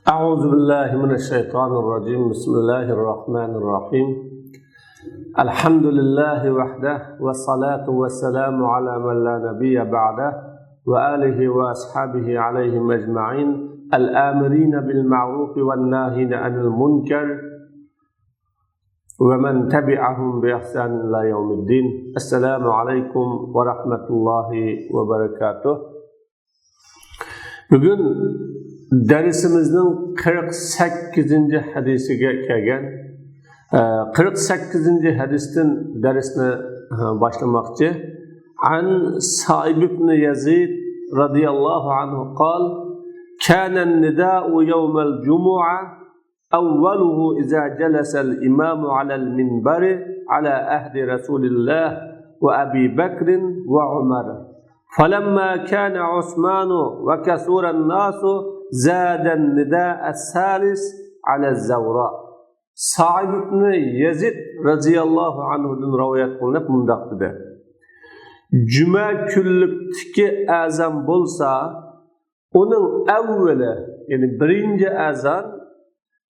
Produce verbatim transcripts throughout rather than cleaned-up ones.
أعوذ بالله من الشيطان الرجيم. بسم الله الرحمن الرحيم. الحمد لله وحده، والصلاة والسلام على من لا نبي بعده، وآله وأصحابه عليهم أجمعين، الآمرين بالمعروف والناهين عن المنكر، ومن تبعهم بإحسان إلى يوم الدين. السلام عليكم ورحمة الله وبركاته. بۈگۈن دەرسىمىزنىڭ قىرىق سەككىزىنچى ھەدىسىگە كەلگەن. ئە، قىرىق سەككىزىنچى ھەدىستىن دەرسنى، ئە، باشلىماقچى. عن سائب بن يزيد رضي الله عنه قال: كان النداء يوم الجمعة أوله إذا جلس الإمام على المنبر على عهد رسول الله وأبي بكر وعمر، فلما كان عثمان وكثر الناس زاد النداء الثالث على الزوراء. سائب ئىبنى يەزىد رەزىياللاھۇ ئەنھۇدىن رىۋايەت قىلىنىپ مۇنداق دېدى: جۈمە كۈنلۈكتىكى ئەزان بولسا، ئۇنىڭ ئەۋۋىلى، يەنى بىرىنچى ئەزان،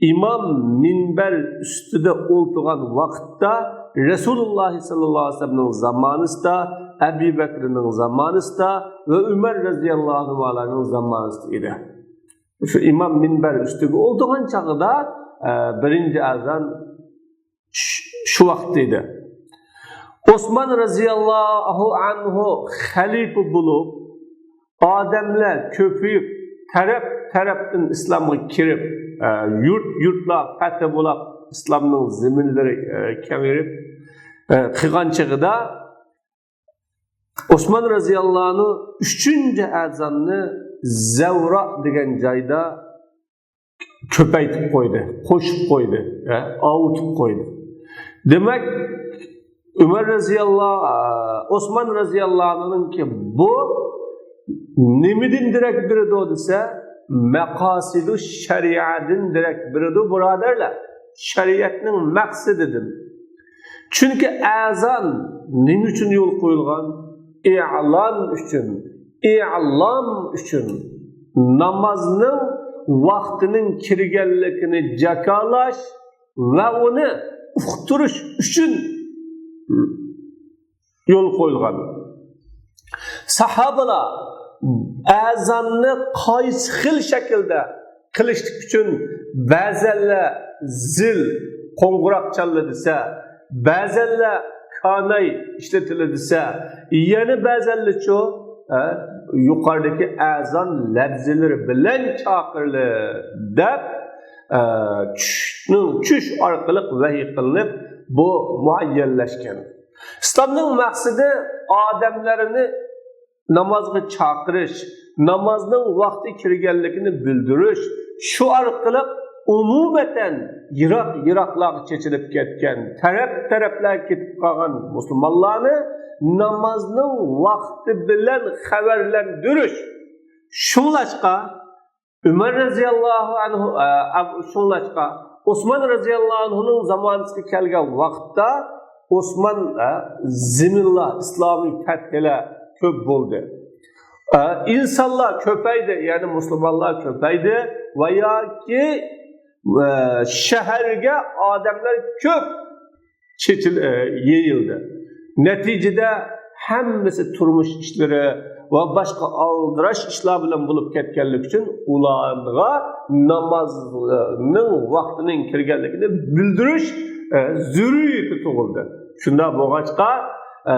ئىمام مىنبەر ئۈستىدە ئولتۇرغان ۋاقىتتا، رەسۇلۇللاھ سەللەللاھۇ ئەلەيھى ۋەسەللەمنىڭ زامانىسىدا، ئەبى بەكرىنىڭ زامانىسىدا ۋە ئۆمەر رەزىياللاھۇ ئەنھۇلارنىڭ زامانىسىدا ئىدى. شۇ ئىمام مىنبەر ئۈستىگە ئولتۇرغان چاغدا، ئە، بىرىنچى ئەزان شۇ، شۇ ۋاقىتتا ئىدى. ئوسمان رەزىياللاھۇ ئەنھۇ خەلىپە بولۇپ، ئادەملەر كۆپىيىپ، تەرەپ-تەرەپتىن ئىسلامغا كىرىپ، ئە، يۇرت-يۇرتلار پەتھى بولاپ، ئىسلامنىڭ زېمىنلىرى، ئە، كېڭىيىپ، ئە، قىلغان چېغىدا، ئوسمان رەزىياللاھۇ ئەنھۇ ئۈچىنچى ئەزاننى زەۋرا دېگەن جايدا كۆپەيتىپ قويدى، قوشۇپ قويدى، ئە، ئاۋۇتۇپ قويدى. دېمەك، ئۆمەر رەزىياللاھۇ، ئوسمان رەزىياللاھۇ ئەنھۇنىڭكى بۇ نېمىدىن دېرەك بېرىدۇ دېسە، مەقاسىدۇ شەرىئەدىن دېرەك بېرىدۇ، بۇرادەرلەر. شەرىئەتنىڭ مەقسىتىدىن. چۈنكى ئەزان نېمە ئۈچۈن يول قويۇلغان؟ ئېلان ئۈچۈن، ئېلان ئۈچۈن. نامازنىڭ ۋاقتىنىڭ كىرگەنلىكىنى جاكارلاش ۋە ئۇنى ئۇقتۇرۇش ئۈچۈن يول قويۇلغان. ساھابىلار ئەزاننى قايسى خىل شەكىلدە قىلىشلىق ئۈچۈن بەزەنلەر زىل، قوڭغۇراق چاللا دېسە، بەزەنلەر كاناي ئىشلىتىلە دېسە، يەنە بەزەنلەرچۇ، ھە، يۇقىرىدىكى ئەزان لەپزىلىرى بىلەن چاقىرىلى دەپ، ئە، چۈشنىڭ، چۈش ئارقىلىق ۋەھىي قىلىنىپ، بۇ مۇئەييەنلەشكەن. ئىسلامنىڭ مەقسىتى ئادەملەرنى نامازغا چاقىرىش، نامازنىڭ ۋاقتى كىرگەنلىكىنى بىلدۈرۈش، شۇ ئارقىلىق ئومۇمەن يىراق-يىراقلارغا چېچىلىپ كەتكەن، تەرەپ-تەرەپلەرگە كېتىپ قالغان مۇسۇلمانلارنى نامازنىڭ ۋاقتى بىلەن خەۋەرلەندۈرۈش. شۇڭلاشقا، ئۆمەر رەزىياللاھۇ ئەنھۇ، ئە، ئەب-، شۇڭلاشقا، ئوسمان رەزىياللاھۇ ئەنھۇنىڭ زامانىسىغا كەلگەن ۋاقىتتا ئوسمان، ئە، زېمىنلار، ئىسلامىي پەتھىلەر كۆپ بولدى. ئە، ئىنسانلار كۆپەيدى، يەنى مۇسۇلمانلار كۆپەيدى ۋە ياكى، ئە، شەھەرگە ئادەملەر كۆپ چېچىل-، ئە، يېيىلدى. نەتىجىدە ھەممىسى تۇرمۇش ئىشلىرى ۋە باشقا ئالدىراش ئىشلار بىلەن بولۇپ كەتكەنلىكى ئۈچۈن ئۇلارغا نامازنىڭ ۋاقتىنىڭ كىرگەنلىكىنى بىلدۈرۈش، ئە، زۆرۈرىيىتى تۇغۇلدى. شۇنداق بولغاچقا، ئە،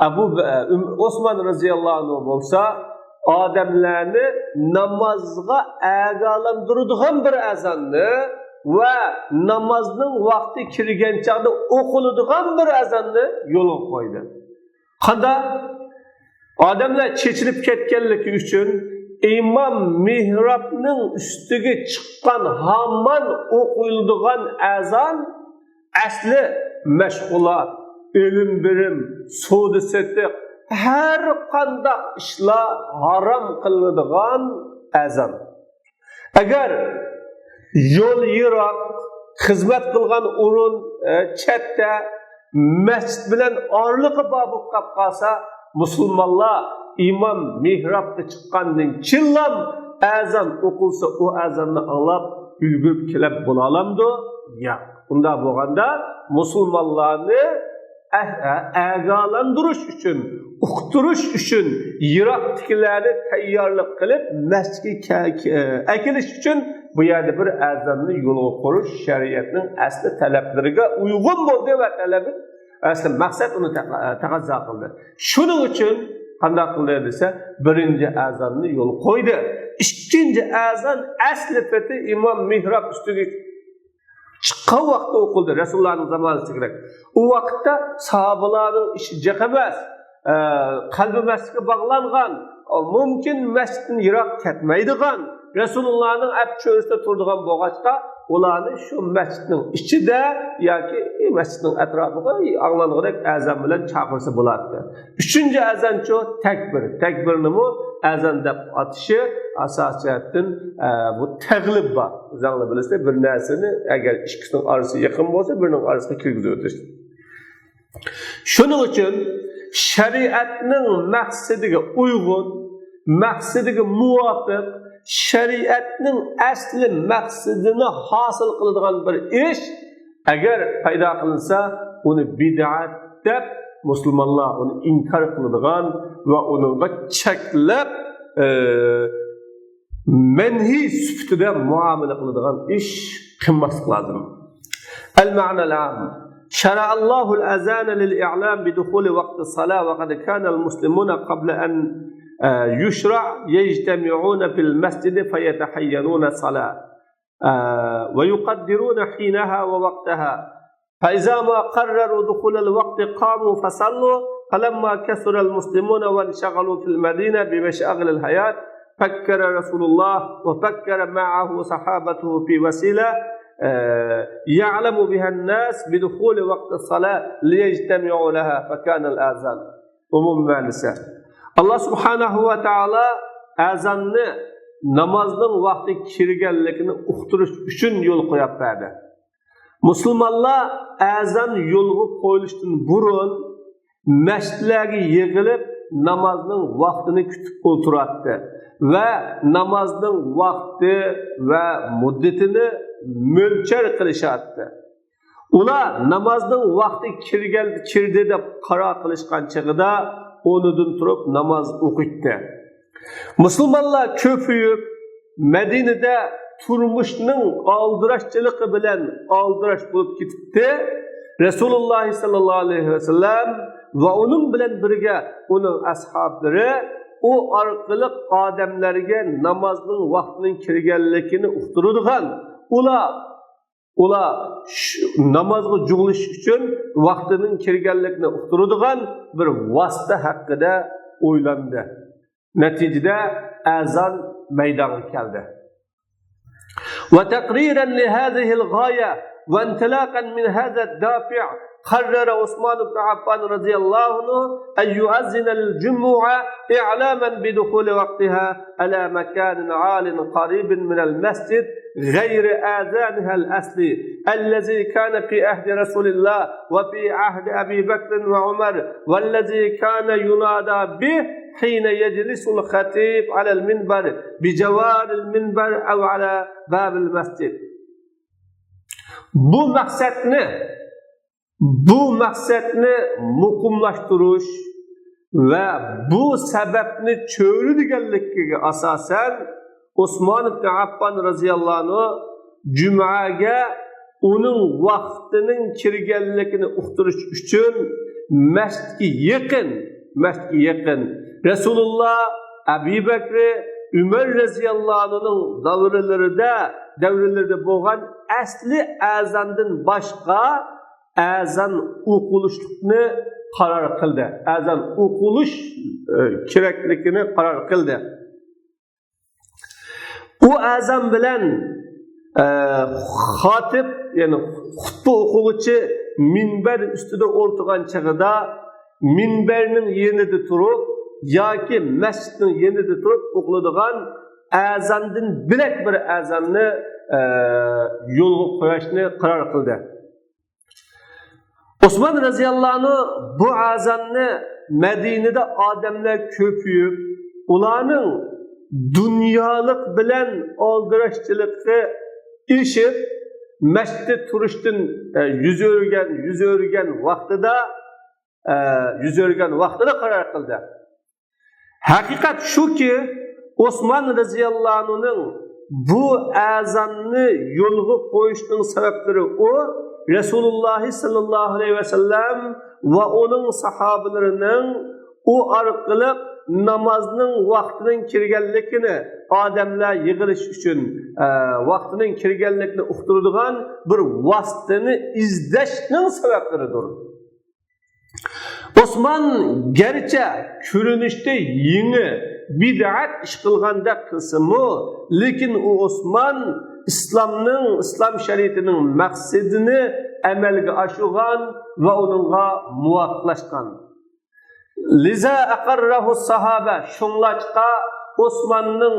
ئەبۇ بە-، ئە، ئۆم-، ئوسمان رەزىياللاھۇ ئەنھۇ بولسا ئادەملەرنى نامازغا ئاگاھلاندۇرىدىغان بىر ئەزاننى ۋە نامازنىڭ ۋاقتى كىرگەن چاغدا ئوقۇلىدىغان بىر ئەزاننى يولغا قويدى. قانداق؟ ئادەملەر چېچىلىپ كەتكەنلىكى ئۈچۈن ئىمام مېھرابنىڭ ئۈستىگە چىققان ھامان ئوقۇلىدىغان ئەزان ئەسلى مەشغۇلات، ئېلىم-بېرىم، سودا-سېتىق، ھەر قانداق ئىشلار ھارام قىلىنىدىغان ئەزان. ئەگەر يول يىراق، خىزمەت قىلغان ئورۇن، ئە، چەتتە، مەسچىت بىلەن ئارىلىقى بار بولۇپ قاپ قالسا، مۇسۇلمانلار ئىمام مېھرابقا چىققاندىن كېيىنلا ئەزان ئوقۇلسا، ئۇ ئەزاننى ئاڭلاپ ئۈلگۈرۈپ كېلىپ بولالامدۇ؟ ياق. ئۇنداق بولغاندا مۇسۇلمانلارنى ئە-، ئە-، ئاگاھلاندۇرۇش ئۈچۈن، ئۇقتۇرۇش ئۈچۈن، يىراقتىكىلەرنى تەييارلىق قىلىپ مەسچىتكە كە-، كە-، ئەكېلىش ئۈچۈن بۇ يەردە بىر ئەزاننى يولغا قويۇش شەرىئەتنىڭ ئەسلى تەلەپلىرىگە ئۇيغۇن بولدى ۋە تەلەپ ئەسلى مەقسەت ئۇنى تەق-، تەقەززا قىلدى. شۇنىڭ ئۈچۈن قانداق قىلدى دېسە، بىرىنچى ئەزاننى يولغا قويدى. ئىككىنچى ئەزان ئەسلى پېتى ئىمام مېھراب ئۈستىگە چىققان ۋاقىتتا ئوقۇلدى، رەسۇلۇللانىڭ زامانىسىدىكىدەك. ئۇ ۋاقىتتا ساھابىلارنىڭ ئىشى جىق ئەمەس، ئە، قەلبى مەسچىتكە باغلانغان، مۇمكىن مەسچىتتىن يىراق كەتمەيدىغان، رەسۇلۇللانىڭ ئەپ چۆرىسىدە تۇرىدىغان بولغاچقا، ئۇلارنى شۇ مەسچىتنىڭ ئىچىدە ياكى مەسچىتنىڭ ئەتراپىغا ئاڭلانغۇدەك ئەزان بىلەن چاقىرسا بولاتتى. ئۈچىنچى ئەزانچۇ تەكبىر. تەكبىرنىمۇ ئەزان دەپ ئاتىشى ئاساسىي جەھەتتىن، ئە، بۇ تەغلىب بار. ئۆزەڭلار بىلىسىلەر، بىر نەرسىنى ئەگەر ئىككىسىنىڭ ئارىسى يېقىن بولسا، بىرىنىڭ ئارىسىغا كىرگۈزۈۋېتىش. شۇنىڭ ئۈچۈن شەرىئەتنىڭ مەقسىتىگە ئۇيغۇن، مەقسىتىگە مۇۋاپىق، شەرىئەتنىڭ ئەسلى مەقسىتىنى ھاسىل قىلىدىغان بىر ئىش ئەگەر پەيدا قىلىنسا، ئۇنى بىدئەت دەپ مۇسۇلمانلار ئۇنى ئىنكار قىلىدىغان ۋە ئۇنىڭغا چەكلەپ، ئى، مەنھىي سۈپىتىدە مۇئامىلە قىلىدىغان ئىش قىلماسلىق لازىم. المعنى العام. شرع الله الأذان للإعلام بدخول وقت الصلاة، وقد كان المسلمون قبل أن، آه، يشرع يجتمعون في المسجد فيتحينون الصلاة، آه، ويقدرون حينها ووقتها، فإذا ما قرروا دخول الوقت قاموا فصلوا، فلما كثر المسلمون وانشغلوا في المدينة بمشاغل الحياة، فكر رسول الله وفكر معه صحابته في وسيلة، آه، يعلم بها الناس بدخول وقت الصلاة ليجتمعوا لها، فكان الأذان. ئومۇمىي مەنىسى. ئاللا سۇبھانەھۇ ۋە تائالا ئەزاننى نامازنىڭ ۋاقتى كىرگەنلىكىنى ئۇقتۇرۇش ئۈچۈن يول قويۇپ بەردى. مۇسۇلمانلار ئەزان يولغا قويۇلۇشتىن بۇرۇن مەسچىتلەرگە يىغىلىپ، نامازنىڭ ۋاقتىنى كۈتۈپ ئولتۇراتتى ۋە نامازنىڭ ۋاقتى ۋە مۇددىتىنى مۆلچەر قىلىشاتتى. ئۇلار نامازنىڭ ۋاقتى كىرگەن، كىردى دەپ قارار قىلىشقان چېغىدا ئورنىدىن تۇرۇپ ناماز ئوقۇيتتى. مۇسۇلمانلار كۆپىيىپ، مەدىنىدە تۇرمۇشنىڭ ئالدىراشچىلىقى بىلەن ئالدىراش بولۇپ كېتىپتى. رەسۇلۇللاھ سەللەللاھۇ ئەلەيھى ۋەسەللەم ۋە ئۇنىڭ بىلەن بىرگە ئۇنىڭ ئەسھابلىرى ئۇ ئارقىلىق ئادەملەرگە نامازنىڭ ۋاقتىنىڭ كىرگەنلىكىنى ئۇقتۇرىدىغان، ئۇلار، ئۇلار شۇ نامازغا جۇغلىشىش ئۈچۈن ۋاقتىنىڭ كىرگەنلىكىنى ئۇقتۇرىدىغان بىر ۋاسىتە ھەققىدە ئويلاندى. نەتىجىدە ئەزان مەيدانغا كەلدى. وتقريرا لهذه الغاية وانطلاقا من هذا الدافع قرر عثمان بن عفان رضي الله عنه أن يؤذن للجمعة إعلاما بدخول وقتها على مكان عال قريب من المسجد غير آذانها الأصلي الذي كان في عهد رسول الله وفي عهد أبي بكر وعمر والذي كان ينادى به حين يجلس الخطيب على المنبر بجوار المنبر أو على باب المسجد. بۇ مەقسەتنى، بۇ مەقسەتنى مۇقىملاشتۇرۇش ۋە بۇ سەۋەبنى چۆرىدىگەنلىكىگە ئاساسەن، ئوسمان ئىبن ئەففان رەزىياللاھۇ ئەنھۇ جۈمئەگە ئۇنىڭ ۋاقتىنىڭ كىرگەنلىكىنى ئۇقتۇرۇش ئۈچۈن مەسچىتكە يېقىن، مەسچىتكە يېقىن رەسۇلۇللا، ئەبۇ بەكرى، ئۆمەر رەزىياللاھۇ ئەنھۇنىڭ دەۋرىلىرىدە، دەۋرىلىرىدە بولغان ئەسلى ئەزاندىن باشقا ئەزان ئوقۇلۇشلۇقنى قارار قىلدى. ئەزان ئوقۇلۇش، ئە، كېرەكلىكىنى قارار قىلدى. ئۇ ئەزان بىلەن، ئە، خاتىب، يەنى خۇتبە ئوقۇغۇچى مىنبەر ئۈستىدە ئولتۇرغان چېغىدا مىنبەرنىڭ يېنىدا تۇرۇپ ياكى مەسچىتنىڭ يېنىدا تۇرۇپ ئوقۇلىدىغان ئەزاندىن بۆلەك بىر ئەزاننى، ئە، يولغا قويۇشنى قارار قىلدى. ئوسمان رەزىياللاھۇ ئەنھۇ بۇ ئەزاننى مەدىنىدە ئادەملەر كۆپىيىپ، ئۇلارنىڭ دۇنيالىق بىلەن ئالدىراشچىلىققا ئېشىپ، مەسچىتتە تۇرۇشتىن، ئە، يۈز ئۆرۈگەن، يۈز ئۆرۈگەن ۋاقتىدا، ئە، يۈز ئۆرۈگەن ۋاقتىدا قارار قىلدى. ھەقىقەت شۇكى، ئوسمان رەزىياللاھۇ ئەنھۇنىڭ بۇ ئەزاننى يولغا قويۇشنىڭ سەۋەبلىرى ئۇ، رەسۇلۇللاھ سەللەللاھۇ ئەلەيھى ۋەسەللەم ۋە ئۇنىڭ ساھابىلىرىنىڭ ئۇ ئارقىلىق نامازنىڭ ۋاقتىنىڭ كىرگەنلىكىنى، ئادەملەر يىغىلىش ئۈچۈن، ئە، ۋاقتىنىڭ كىرگەنلىكىنى ئۇقتۇرىدىغان بىر ۋاسىتىنى ئىزدەشنىڭ سەۋەبلىرىدۇر. ئوسمان گەرچە كۆرۈنۈشتە يېڭى، بىدئەت ئىش قىلغاندەك قىلسىمۇ، لېكىن ئۇ ئوسمان ئىسلامنىڭ، ئىسلام شەرىئىتىنىڭ مەقسىتىنى ئەمەلگە ئاشۇرغان ۋە ئۇنىڭغا مۇۋاپىقلاشقان. لىزا ئەقەررەھۇ ساھابە، شۇڭلاشقا ئوسماننىڭ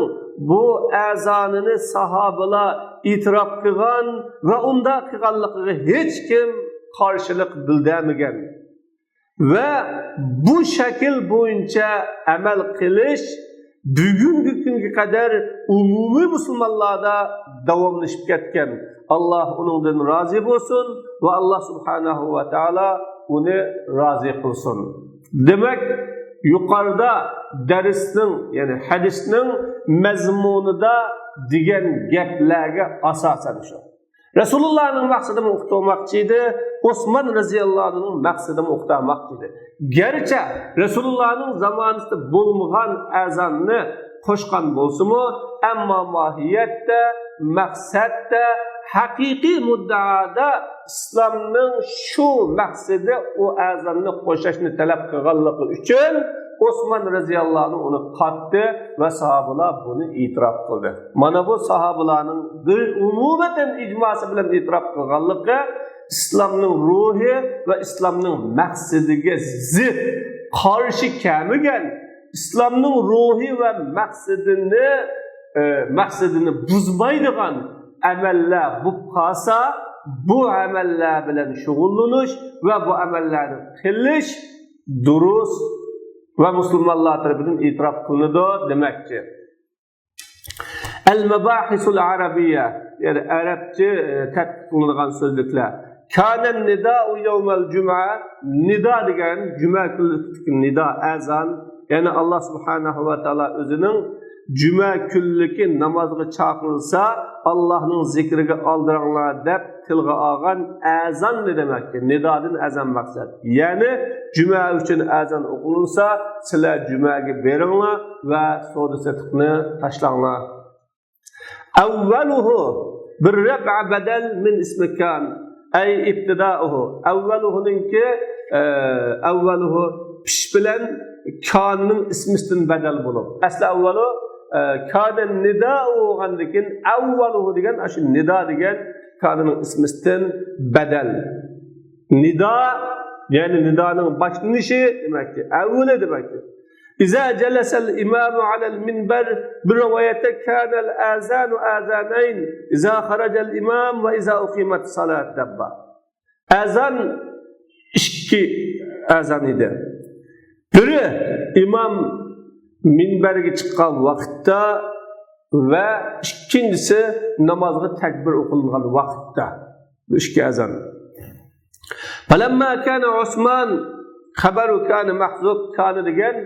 بۇ ئەزانىنى ساھابىلار ئېتىراپ قىلغان ۋە ئۇنداق قىلغانلىقىغا ھېچكىم قارشىلىق بىلدۈرمىگەن. ۋە بۇ شەكىل بويىچە ئەمەل قىلىش بۈگۈنكى كۈنگە قەدەر ئومۇمىي مۇسۇلمانلاردا داۋاملىشىپ كەتكەن. ئاللاھ ئۇنىڭدىن رازى بولسۇن ۋە ئاللاھ سۇبھانەھۇ ۋە تائالا ئۇنى رازى قىلسۇن. دېمەك، يۇقىرىدا دەرسنىڭ، يەنى ھەدىسنىڭ مەزمۇنىدا دېگەن گەپلەرگە ئاساسەن شۇ. رەسۇلۇللاھنىڭ مەقسىتىمۇ ئۇقتۇرماقچى ئىدى، ئوسمان رەزىياللاھۇ ئەنھۇنىڭ مەقسىتىمۇ ئۇقتۇرماقچى ئىدى. گەرچە رەسۇلۇللاھنىڭ زامانىسىدا بولمىغان ئەزاننى قوشقان بولسىمۇ، ئەمما ماھىيەتتە، مەقسەتتە، ھەقىقىي مۇددىئادا ئىسلامنىڭ شۇ مەقسىتى ئۇ ئەزاننى قوشاشنى تەلەپ قىلغانلىقى ئۈچۈن ئوسمان رەزىياللاھۇ ئەنھۇ ئۇنى قاتتى ۋە ساھابىلار بۇنى ئېتىراپ قىلدى. مانا بۇ ساھابىلارنىڭ بىر ئومۇمەن ئىجماسى بىلەن ئېتىراپ قىلغانلىقى ئىسلامنىڭ روھى ۋە ئىسلامنىڭ مەقسىتىگە زىت، قارشى كەلمىگەن، ئىسلامنىڭ روھى ۋە مەقسىتىنى، ئە، مەقسىتىنى بۇزمايدىغان ئەمەللەر بولۇپ قالسا، بۇ ئەمەللەر بىلەن شۇغۇللىنىش ۋە بۇ ئەمەللەرنى قىلىش دۇرۇس ۋە مۇسۇلمانلار تەرىپىدىن ئېتىراپ قىلىنىدۇ دېمەكچى. ئەل مەباھىسۇل ئەرەبىيە، يەنى ئەرەبچە، ئە، تەتقىق قىلىنغان سۆزلۈكلەر. كانەن نىدائۇ يەۋمەل جۇمئە، نىدا دېگەن جۈمە كۈنلۈكتىكى نىدا، ئەزان، يەنى ئاللاھ سۇبھانەھۇ ۋە تائالا ئۆزىنىڭ جۈمە كۈنلۈكى نامازغا چاقىرسا، ئاللاھنىڭ زىكرىگە ئالدىراڭلار دەپ تىلغا ئالغان ئەزاننى دېمەككە. نىدادىن ئەزان مەقسەت. يەنى جۈمە ئۈچۈن ئەزان ئوقۇلسا، سىلەر جۈمەگە بېرىڭلار ۋە سودا-سېتىقنى تاشلاڭلار. ئەۋۋەلۇھۇ بىر رەفئە بەدەل مىن ئىسمى كان. ئەي ئىبتىدائۇھۇ. ئەۋۋەلۇھۇنىڭكى، ئە، ئەۋۋەلۇھۇ پىش بىلەن كاننىڭ ئىسمىسىدىن بەدەل بولۇپ. ئەسلى ئەۋۋەلۇ، ئە، كانە نىدائۇ بولغاندىن كېيىن ئەۋۋەلۇھۇ دېگەن، ئاشۇ نىدا دېگەن كاننىڭ ئىسمىسىدىن بەدەل. نىدا، يەنى نىدانىڭ باشلىنىشى دېمەككى، ئەۋۋىلى دېمەككى. إذا جلس الإمام على المنبر، بىر رىۋايەتتە كان الأذان أذانين، إذا خرج الإمام وإذا أقيمت الصلاة دەپ بار. ئەزان ئىككى ئەزان ئىدى. بىرى ئىمام مىنبەرگە چىققان ۋاقىتتا ۋە ئىككىنچىسى نامازغا تەكبىر ئوقۇلغان ۋاقىتتا. بۇ ئىككى ئەزان. فلما كان عثمان، خبر كان محذوف، كان دېگەن،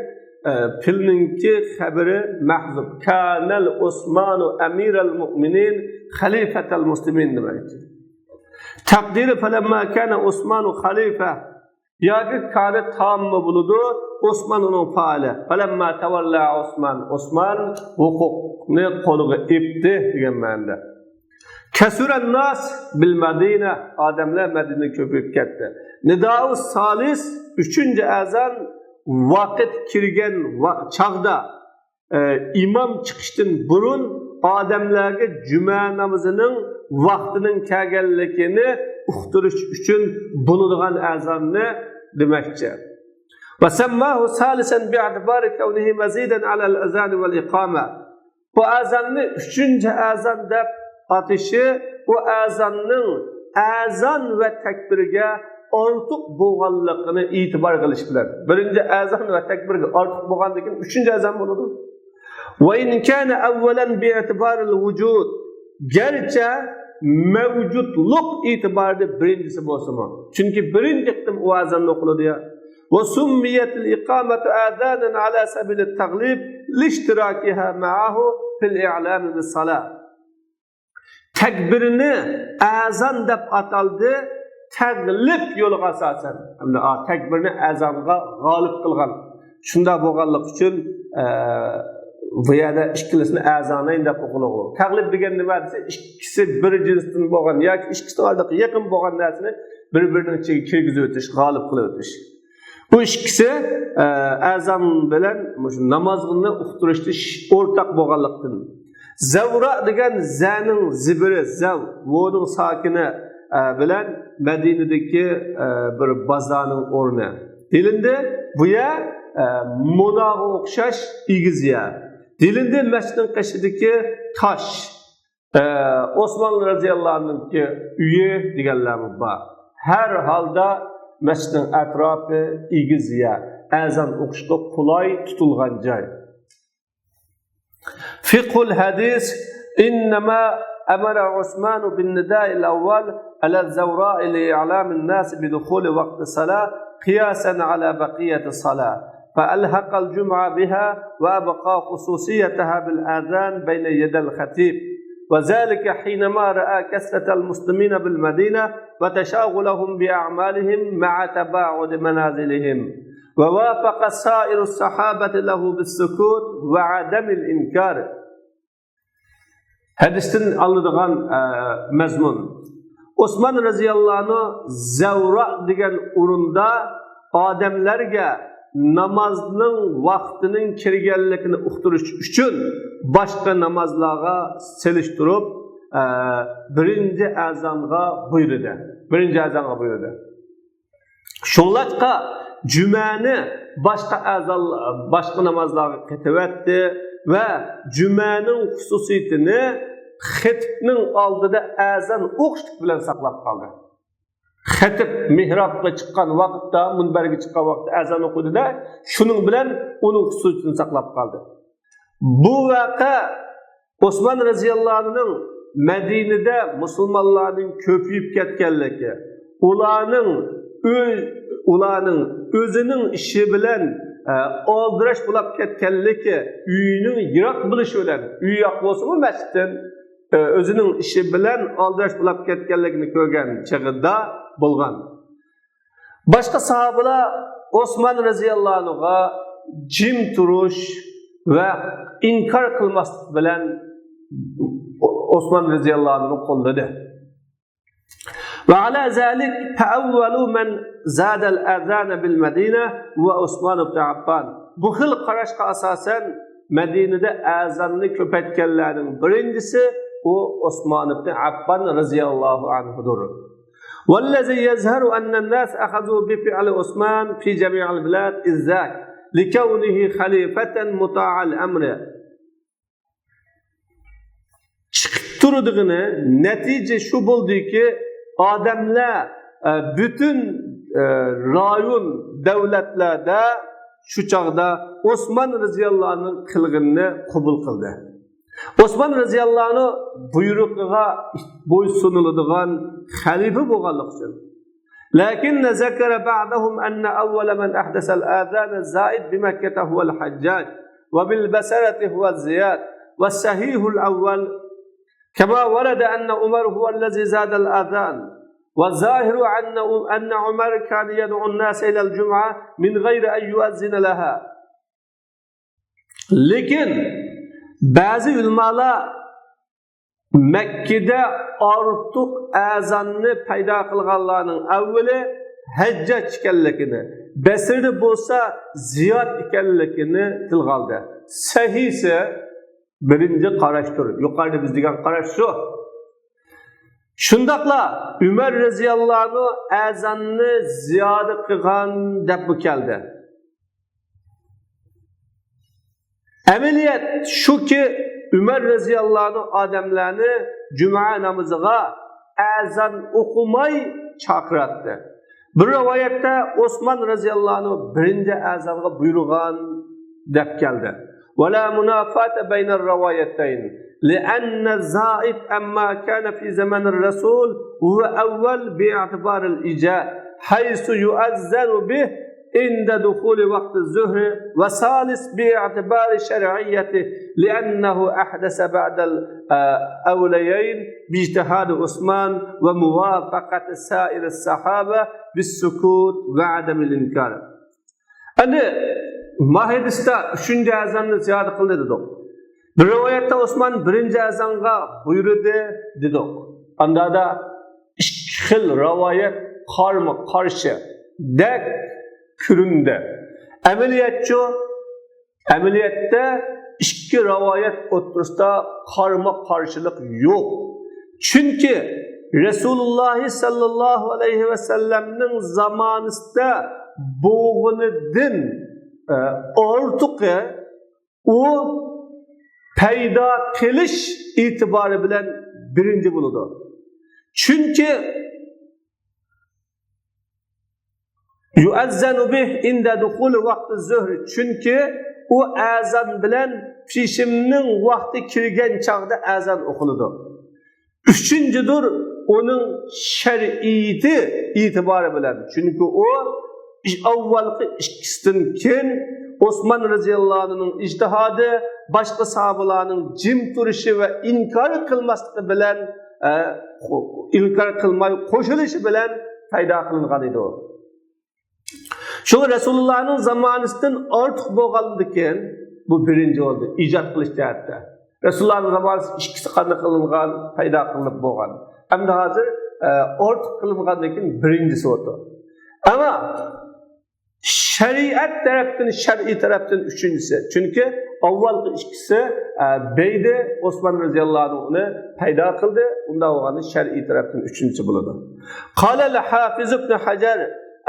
ئە، پېئىلنىڭكى خەبىرى مەھزۇپ. كان عثمان أمير المؤمنين خليفة المسلمين دېمەكچى. تەقدىرى فلما كان عثمان خليفة ياكى كان تاممۇ بولىدۇ، ئوسمان ئۇنىڭ پائىلى. فلما تولى عثمان، ئوسمان ھوقۇقنى قولىغا ئېپتى دېگەن مەنىدە. كثر الناس بالمدينة، ئادەملەر مەدىنىدە كۆپىيىپ كەتتى. نداء الثالث، ئۈچىنچى ئەزان ۋاقىت كىرگەن ۋا-، چاغدا، ئە، ئىمام چىقىشتىن بۇرۇن ئادەملەرگە جۈمە نامىزىنىڭ ۋاقتىنىڭ كەلگەنلىكىنى ئۇقتۇرۇش ئۈچۈن بولىدىغان ئەزاننى دېمەكچى. وسماه ثالثا باعتبار كونه مزيدا على الأذان والإقامة. بۇ ئەزاننى ئۈچىنچى ئەزان دەپ ئاتىشى، بۇ ئەزاننىڭ ئەزان ۋە تەكبىرگە ئارتۇق بولغانلىقىنى ئېتىبار قىلىش بىلەن. بىرىنچى ئەزان ۋە تەكبىرگە ئارتۇق بولغاندىن كېيىن ئۈچىنچى ئەزان بولىدۇ. وإن كان أولا باعتبار الوجود، گەرچە مەۋجۇتلۇق ئېتىبارىدا بىرىنچىسى بولسىمۇ، چۈنكى بىرىنچى قېتىم ئۇ ئەزان ئوقۇلىدۇ يا. وسميت الإقامة آذانا على سبيل التغليب لاشتراكها معه في الإعلام بالصلاة. تەكبىرنى ئەزان دەپ ئاتالدى، تەغلىب يولىغا ئاساسەن. ھەمدە، ئا، تەكبىرنى ئەزانغا غالىب قىلغان. شۇنداق بولغانلىقى ئۈچۈن، ئە، بۇ يەردە ئىككىلىسىنى ئەزانەين دەپ ئوقۇلىدۇ. تەغلىب دېگەن نېمە دېسە، ئىككىسى بىر جىنستىن بولغان ياكى ئىككىسىنىڭ ئارىلىقى يېقىن بولغان نەرسىنى بىر-بىرىنىڭ ئىچىگە كىرگۈزۈۋېتىش، غالىب قىلىۋېتىش. بۇ ئىككىسى، ئە، ئەزان بىلەن مۇشۇ نامازنى ئۇقتۇرۇشتا ئورتاق بولغانلىقتىن. زەۋرا دېگەن زەنىڭ زىبىرى زەۋ، ۋونىڭ ساكىنى، ئە، بىلەن مەدىنىدىكى، ئە، بىر بازارنىڭ ئورنى دېيىلدى. بۇ يەر، ئە، مۇناغا ئوخشاش ئېگىز يەر. دېيىلدى مەسچىتنىڭ قېشىدىكى تاش، ئە، ئوسمان رەزىياللاھۇنىڭكى ئۆيى دېگەنلەرمۇ بار. ھەر ھالدا مەسچىتنىڭ ئەتراپى ئېگىز يەر، ئەزان ئوقۇشقا قولاي تۇتۇلغان جاي. فقه الحديث، إنما أمر عثمان بالنداء الأول على الزوراء لإعلام الناس بدخول وقت الصلاة قياسا على بقية الصلاة، فألحق الجمعة بها وأبقى خصوصيتها بالأذان بين يدي الخطيب، وذلك حينما رأى كثرة المسلمين بالمدينة وتشاغلهم بأعمالهم مع تباعد منازلهم، ووافق سائر الصحابة له بالسكوت وعدم الإنكار. ھەدىستىن ئاڭلىدىغان، ئە، مەزمۇن. ئوسمان رەزىياللاھۇ ئەنھۇ زەۋرا دېگەن ئورۇندا ئادەملەرگە نامازنىڭ ۋاقتىنىڭ كىرگەنلىكىنى ئۇقتۇرۇش ئۈچۈن باشقا نامازلارغا سېلىشتۇرۇپ، ئە، بىرىنچى ئەزانغا بۇيرۇدى. بىرىنچى ئەزانغا بۇيرۇدى. شۇڭلاشقا جۈمەنى باشقا ئەزان، باشقا نامازلارغا قېتىۋەتتى ۋە جۈمەنىڭ خۇسۇسىيىتىنى خېتىپنىڭ ئالدىدا ئەزان ئوقۇشلۇق بىلەن ساقلاپ قالدى. خېتىپ مېھرابقا چىققان ۋاقىتتا، مۇنبەرگە چىققان ۋاقىتتا ئەزان ئوقۇيدۇ-دە، شۇنىڭ بىلەن ئۇنىڭ خۇسۇسىيىتىنى ساقلاپ قالدى. بۇ ۋەقە ئوسمان رەزىياللاھۇ ئەنھۇنىڭ مەدىنىدە مۇسۇلمانلارنىڭ كۆپىيىپ كەتكەنلىكى، ئۇلارنىڭ ئۆي، ئۇلارنىڭ ئۆزىنىڭ ئىشى بىلەن، ئە، ئالدىراش بولاپ كەتكەنلىكى، ئۆيىنىڭ يىراق بولۇشى بىلەن، ئۆيى يىراق بولسىمۇ مەسچىتتىن، ئە، ئۆزىنىڭ ئىشى بىلەن ئالدىراش بولاپ كەتكەنلىكىنى كۆرگەن چېغىدا بولغان. باشقا ساھابىلەر ئوسمان رەزىياللاھۇ ئەنھۇغا جىم تۇرۇش ۋە ئىنكار قىلماسلىق بىلەن ئوسمان رەزىياللاھۇ ئەنھۇنى قوللىدى. وعلى ذلك فأول من زاد الأذان بالمدينة هو عثمان بن عفان. بۇ خىل قاراشقا ئاساسەن، مەدىنىدە ئەزاننى كۆپەيتكەنلەرنىڭ بىرىنچىسى ئۇ ئوسمان ئىبنى ئەففان رەزىياللاھۇ ئەنھۇدۇر. والذي يظهر أن الناس أخذوا بفعل عثمان في جميع البلاد إذ ذاك لكونه خليفة مطاع الأمر. چىقىپ تۇرىدىغىنى، نەتىجە شۇ بولدىكى، ئادەملەر، ئە، پۈتۈن، ئە، رايون، دۆلەتلەردە شۇ چاغدا ئوسمان رەزىياللاھۇ ئەنھۇنىڭ قىلغىنىنى قوبۇل قىلدى. ئوسمان رەزىياللاھۇ ئەنھۇ بۇيرۇقىغا بويسۇنۇلىدىغان خەلىپە بولغانلىقى ئۈچۈن. لكن ذكر بعضهم أن أول من أحدث الأذان الزائد بمكة هو الحجاج، وبالبصرة هو زياد، والصحيح الأول، كما ورد أن عمر هو الذي زاد الأذان، والظاهر أن، أن عمر كان يدعو الناس إلى الجمعة من غير أن يؤذن لها. لېكىن بەزى ئۆلىمالار مەككىدە ئارتۇق ئەزاننى پەيدا قىلغانلارنىڭ ئەۋۋىلى ھەججاج ئىكەنلىكىنى، بەسرىدە بولسا زىياد ئىكەنلىكىنى تىلغا ئالدى. سەھىھسى بىرىنچى قاراشتۇر. يۇقىرىدا بىز دېگەن قاراش شۇ. شۇنداقلا ئۆمەر رەزىياللاھۇ ئەنھۇ ئەزاننى زىيادە قىلغان دەپمۇ كەلدى. ئەمەلىيەت شۇكى، ئۆمەر رەزىياللاھۇ ئەنھۇ ئادەملەرنى جۈمە نامىزىغا ئەزان ئوقۇماي چاقىراتتى. بىر رىۋايەتتە ئوسمان رەزىياللاھۇ ئەنھۇ بىرىنچى ئەزانغا بۇيرۇغان دەپ كەلدى. ولا منافاة بين الروايتين، لأن الزائد عما كان في زمن الرسول هو أول باعتبار الإيجاب، حيث يؤذن به عند دخول وقت الظهر، وثالث باعتبار شرعيته، لأنه أحدث بعد الأوليين باجتهاد عثمان وموافقة سائر الصحابة بالسكوت وعدم الإنكار. ئەمدى ما ھەدىستە ئۈچىنچى ئەزاننى زىيادە قىلدى دېدۇق. بىر رىۋايەتتە ئوسمان بىرىنچى ئەزانغا بۇيرۇدى دېدۇق. ئاندا ئىككى خىل رىۋايەت قارمۇ قارشىدەك كۆرۈندى. ئەمەلىيەتچۇ؟ ئەمەلىيەتتە ئىككى رىۋايەت ئوتتۇرىسىدا قارمۇ قارشىلىق يوق. چۈنكى رەسۇلۇللاھ سەللەللاھۇ ئەلەيھى ۋەسەللەمنىڭ زامانىسىدا بولغىنىدىن ئارتۇقى ئۇ پەيدا قىلىش ئېتىبارى بىلەن بىرىنچى بولىدۇ. چۈنكى يؤذن به عند دخول وقت الظهر، چۈنكى ئۇ ئەزان بىلەن پېشىمنىڭ ۋاقتى كىرگەن چاغدا ئەزان ئوقۇلىدۇ. ئۈچىنچىدۇر، ئۇنىڭ شەرئىيىتى ئېتىبارى بىلەن، چۈنكى ئۇ ئاۋۋالقى ئىككىسىدىن كېيىن ئوسمان رەزىياللاھۇ ئەنھۇنىڭ ئىجتىھادى، باشقا ساھابىلارنىڭ جىم تۇرۇشى ۋە ئىنكار قىلماسلىقى بىلەن، ئە، ئىنكار قىلماي قوشۇلۇشى بىلەن پەيدا قىلىنغان ئىدى ئۇ. شۇڭا رەسۇلۇللاھنىڭ زامانىسىدىن ئارتۇق بولغاندىكىن، بۇ بىرىنچى بولدى ئىجاد قىلىش جەھەتتە. رەسۇلۇللاھنىڭ زامانىسىدا ئىككىسى قانداق قىلىنغان، پەيدا قىلىنىپ بولغان. ئەمدى ھازىر، ئە، ئارتۇق قىلىنغاندىن كېيىن بىرىنچىسى بولدى. ئەمما شەرىئەت تەرەپتىن، شەرئىي تەرەپتىن ئۈچىنچىسى. چۈنكى ئاۋۋالقى ئىككىسى، ئە، بەيدى ئوسمان رەزىياللاھۇ ئەنھۇنى پەيدا قىلدى. ئۇنداق بولغاندا شەرئىي تەرەپتىن ئۈچىنچىسى بولىدۇ. قال الحافظ ابن حجر،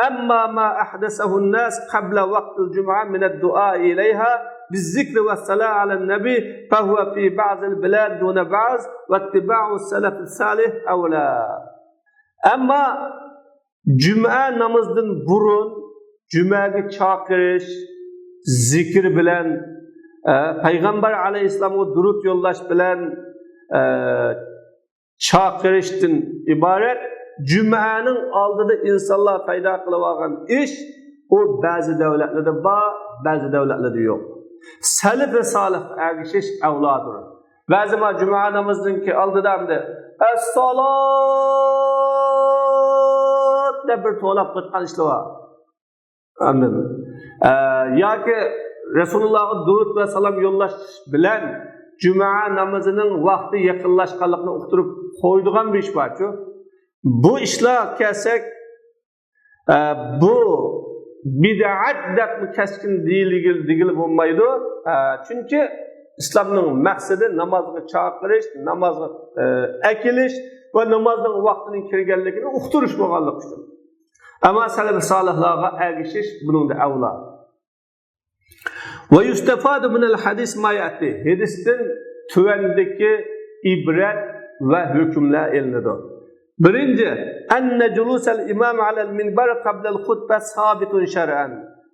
أما ما أحدثه الناس قبل وقت الجمعة من الدعاء إليها بالذكر والصلاة على النبي فهو في بعض البلاد دون بعض واتباع السلف الصالح أولى. ئەمما جۈمە نامىزىدىن بۇرۇن جۈمەگە چاقىرىش، زىكىر بىلەن، ئە، پەيغەمبەر ئەلەيھىسسالامغا دۇرۇت يوللاش بىلەن، ئە، چاقىرىشتىن ئىبارەت جۈمەنىڭ ئالدىدا ئىنسانلار پەيدا قىلىۋالغان ئىش، ئۇ بەزى دەۋلەتلەردە بار، بەزى دەۋلەتلەردە يوق. سەلىفى سالىھقا ئەگىشىش ئەۋلادۇر. بەزى ما جۈمە نامىزىنىڭكى ئالدىدا ئەمدى «ئەسسالات» دەپ بىر توۋلاپ قويغان ئىشلار بار. ئاندىن، ئە، ياكى رەسۇلۇللاھقا دۇرۇت ۋە سالام يوللاش بىلەن جۈمە نامىزىنىڭ ۋاقتى يېقىنلاشقانلىقىنى ئۇقتۇرۇپ قويىدىغان بىر ئىش بارچۇ. بۇ ئىشلار كەلسەك، ئە، بۇ بىدئەت دەپمۇ كەسكىن دېيىلگىلى، دېگىلى بولمايدۇ. ئە، چۈنكى ئىسلامنىڭ مەقسىتى نامازغا چاقىرىش، نامازغا، ئە، ئەكېلىش ۋە نامازنىڭ ۋاقتىنىڭ كىرگەنلىكىنى ئۇقتۇرۇش بولغانلىقى ئۈچۈن. ئەمما سەلەف سالىھلارغا ئەگىشىش بۇنىڭدا ئەۋلا. ويستفاد من الحديث ما يأتي. ھەدىستىن تۆۋەندىكى ئىبرەت ۋە ھۆكۈملەر ئېلىنىدۇ. بىرىنچى، أن جلوس الإمام على المنبر قبل الخطبة ثابت شرعا،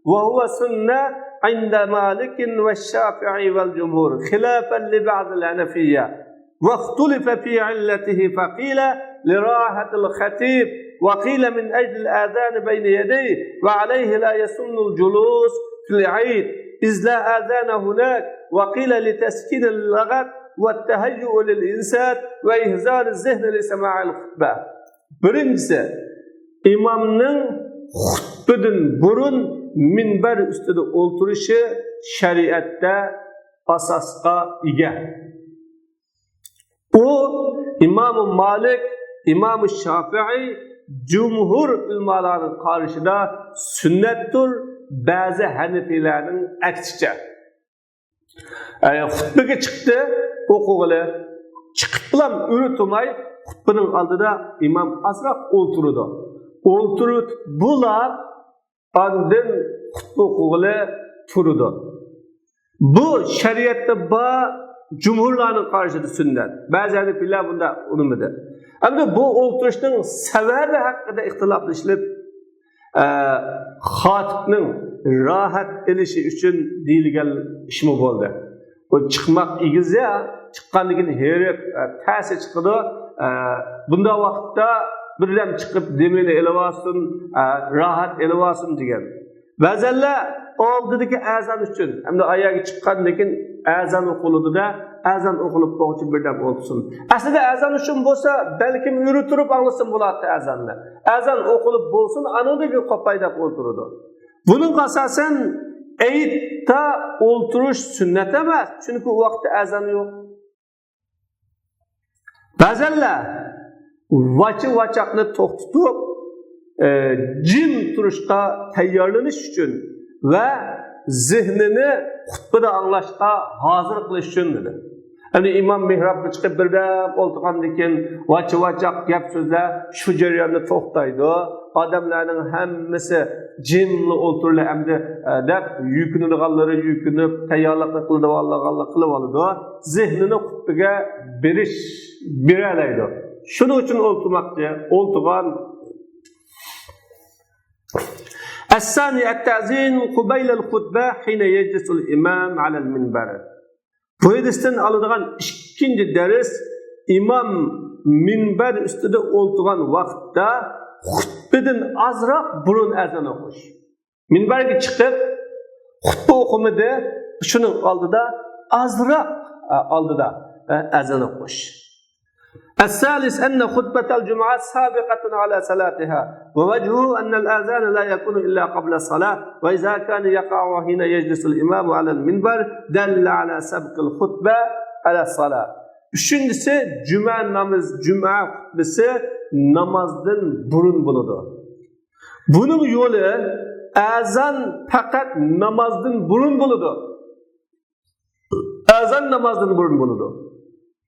وهو سنة عند مالك والشافعي والجمهور، خلافا لبعض الحنفية، واختلف في علته، فقيل لراحة الخطيب، وقيل من أجل الأذان بين يديه، وعليه لا يسن الجلوس في العيد، إذ لا أذان هناك، وقيل لتسكين اللغط والتهيؤ للإنصات وإحضار الذهن لسماع الخطبة. بىرىنچىسى، ئىمامنىڭ خۇتبىدىن بۇرۇن مىنبەر ئۈستىدە ئولتۇرۇشى شەرىئەتتە ئاساسقا ئىگە. ئۇ ئىمامى مالىك، ئىمامى شافىئىي، جۇمھۇر ئۆلىمالارنىڭ قارىشىدا سۈننەتتۇر، بەزى ھەنىفىيلەرنىڭ ئەكسىچە. ئە، خۇتبىگە چىقتى، ئوقۇغىلى. چىقىپلا ئۇنى تۇرماي، خۇتبىنىڭ ئالدىدا ئىمام ئازراق ئولتۇرىدۇ. ئولتۇرۇپ بولا، ئاندىن خۇتبە ئوقۇغىلى تۇرىدۇ. بۇ شەرىئەتتە بار، جۇمھۇرلارنىڭ قارىشىدا سۈننەت. بەزى ھەنىفىيلەر بۇنداق ئۇنىمىدى. ئەمدى بۇ ئولتۇرۇشنىڭ سەۋەبى ھەققىدە ئىختىلاپلىشىلىپ، ئە، خاتىپنىڭ راھەت ئېلىشى ئۈچۈن دېيىلگەن ئىشمۇ بولدى. ئۇ چىقماق ئېگىز يا، چىققاندىن كېيىن ھېرىپ، ئە، تەسى چىقىدۇ. ئە، بۇنداق ۋاقىتتا بىردەم چىقىپ دېمىنى ئېلىۋالسۇن، ئە، راھەت ئېلىۋالسۇن دېگەن. بەزەنلەر ئالدىدىكى ئەزان ئۈچۈن، ئەمدى ئاياغغا چىققاندىن كېيىن ئەزان ئوقۇلىدۇ-دە، ئەزان ئوقۇلۇپ بولغۇچە بىردەم ئولتۇرسۇن. ئەسلىدە ئەزان ئۈچۈن بولسا، بەلكىم يۈرە تۇرۇپ ئاڭلىسىمۇ بولاتتى ئەزاننى. ئەزان ئوقۇلۇپ بولسۇن، ئانىڭدىن كېيىن قوپاي دەپ ئولتۇرىدۇ. بۇنىڭغا ئاساسەن ئېيتتا ئولتۇرۇش سۈننەت ئەمەس، چۈنكى ئۇ ۋاقىتتا ئەزان يوق. بەزەنلەر ۋاچا-ۋاچاقنى توختىتىپ، ئە، جىم تۇرۇشقا تەييارلىنىش ئۈچۈن ۋە زېھنىنى خۇتبىدە ئاڭلاشقا ھازىر قىلىش ئۈچۈن دېدى. يەنى ئىمام مېھرابقا چىقىپ بىردەم ئولتۇرغاندىن كېيىن ۋاچا-ۋاچاق گەپ-سۆزلەر شۇ جەرياندا توختايدۇ. ئادەملەرنىڭ ھەممىسى جىملا ئولتۇرلا ئەمدى، ئە، دەپ يۈكۈنىدىغانلىرى يۈكۈنۈپ، تەييارلىقنى قىلىدىغانلىرى قىلىۋالىدۇ. زېھنىنى خۇتبىگە بېرىش، بېرەلەيدۇ. شۇنىڭ ئۈچۈن ئولتۇرماقچى، ئولتۇرغان. الثاني التأذين قبيل الخطبة حين يجلس الإمام على المنبر. بۇ ھەدىستىن ئالىدىغان ئىككىنچى دەرس، ئىمام مىنبەر ئۈستىدە ئولتۇرغان ۋاقىتتا خۇتبىدىن ئازراق بۇرۇن ئەزان ئوقۇش. مىنبەرگە چىقىپ خۇتبە ئوقۇمىدى، شۇنىڭ ئالدىدا ئازراق، ئە، ئالدىدا، ئە، ئەزان ئوقۇش. الثالث أن خطبة الجمعة سابقة على صلاتها، ووجهه أن الأذان لا يكون إلا قبل الصلاة، وإذا كان يقع حين يجلس الإمام على المنبر دل على سبق الخطبة على الصلاة. ئۈچىنچىسى، جۈمە نامىز، جۈمە خۇتبىسى نامازدىن بۇرۇن بولىدۇ. بۇنىڭ يولى، ئەزان پەقەت نامازدىن بۇرۇن بولىدۇ. ئەزان نامازدىن بۇرۇن بولىدۇ.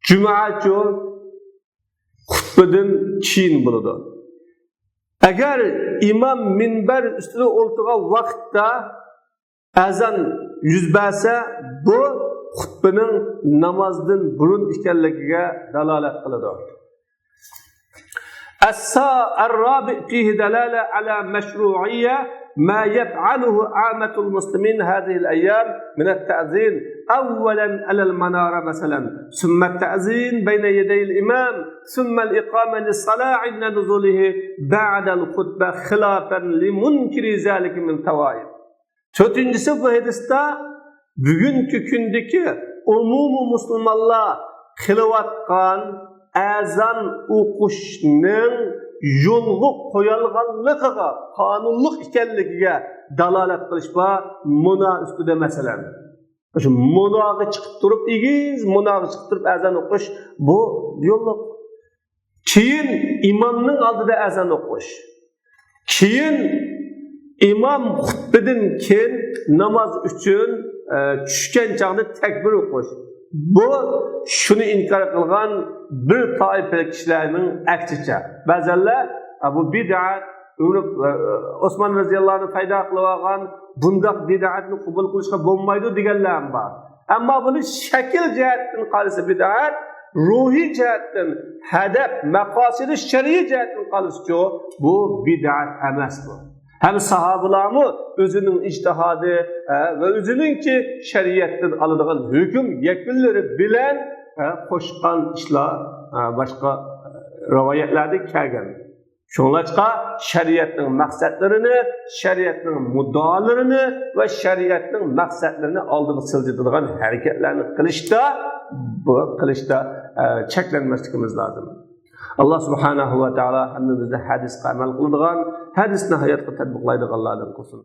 جۈمەچۇ خۇتبىدىن كېيىن بولىدۇ. ئەگەر ئىمام مىنبەر ئۈستىدە ئولتۇرغان ۋاقىتتا ئەزان يۈز بەرسە، بۇ خۇتبىنىڭ نامازدىن بۇرۇن ئىكەنلىكىگە دالالەت قىلىدۇ. السا-، الرابع فيه دلالة على مشروعية ما يفعله عامة المسلمين هذه الأيام من التأذين أولا على المنارة مثلا، ثم التأذين بين يدي الإمام، ثم الإقامة للصلاة عند نزوله بعد الخطبة خلافا لمنكري ذلك من الطوائف. تۆتىنچىسى، بۇ ھەدىستە بۈگۈنكى كۈندىكى ئومۇمىي مۇسۇلمانلار قىلىۋاتقان ئەزان ئوقۇشنىڭ يولغا قويۇلغانلىقىغا، قانۇنلۇق ئىكەنلىكىگە دالالەت قىلىش بار. مۇنا ئۈستىدە مەسىلەن، شۇ مۇناغا چىقىپ تۇرۇپ، ئېگىز مۇناغا چىقىپ تۇرۇپ ئەزان ئوقۇش، بۇ يوللۇق. كېيىن ئىمامنىڭ ئالدىدا ئەزان ئوقۇش. كېيىن ئىمام خۇتبىدىن كېيىن ناماز ئۈچۈن، ئە، چۈشكەن چاغدا تەكبىر ئوقۇش. بۇ شۇنى ئىنكار قىلغان بىر تائىپە كىشىلەرنىڭ ئەكسىچە. بەزەنلەر، ئە، بۇ بىدئەت، ئۆمرى، ئە، ئوسمان رەزىياللاھۇ ئەنھۇ پەيدا قىلىۋالغان بۇنداق بىدئەتنى قوبۇل قىلىشقا بولمايدۇ دېگەنلەر ھەم بار. ئەمما بۇنى شەكىل جەھەتتىن قارىسا بىدئەت، روھىي جەھەتتىن، ھەدەپ، مەقاسىدى شەرئىي جەھەتتىن قارىسىچۇ، بۇ بىدئەت ئەمەس بۇ. ھەم ساھابىلارمۇ ئۆزىنىڭ ئىجتىھادى، ھە، ۋە ئۆزىنىڭكى شەرىئەتتىن ئالىدىغان ھۆكۈم يەكۈنلىرى بىلەن، ھە، قوشقان ئىشلار، ھە، باشقا رىۋايەتلەردە كەلگەن. شۇڭلاشقا شەرىئەتنىڭ مەقسەتلىرىنى، شەرىئەتنىڭ مۇددىئالىرىنى ۋە شەرىئەتنىڭ مەقسەتلىرىنى ئالدىغا سىلجىتىدىغان ھەرىكەتلەرنى قىلىشتا، بۇ قىلىشتا، ئە، چەكلەنمەسلىكىمىز لازىم. ئاللا سۇبھانەھۇ ۋە تائالا ھەممىمىزنى ھەدىسقە ئەمەل قىلىدىغان، ھەدىسنى ھاياتقا تەتبىقلايدىغانلاردىن قىلسۇن.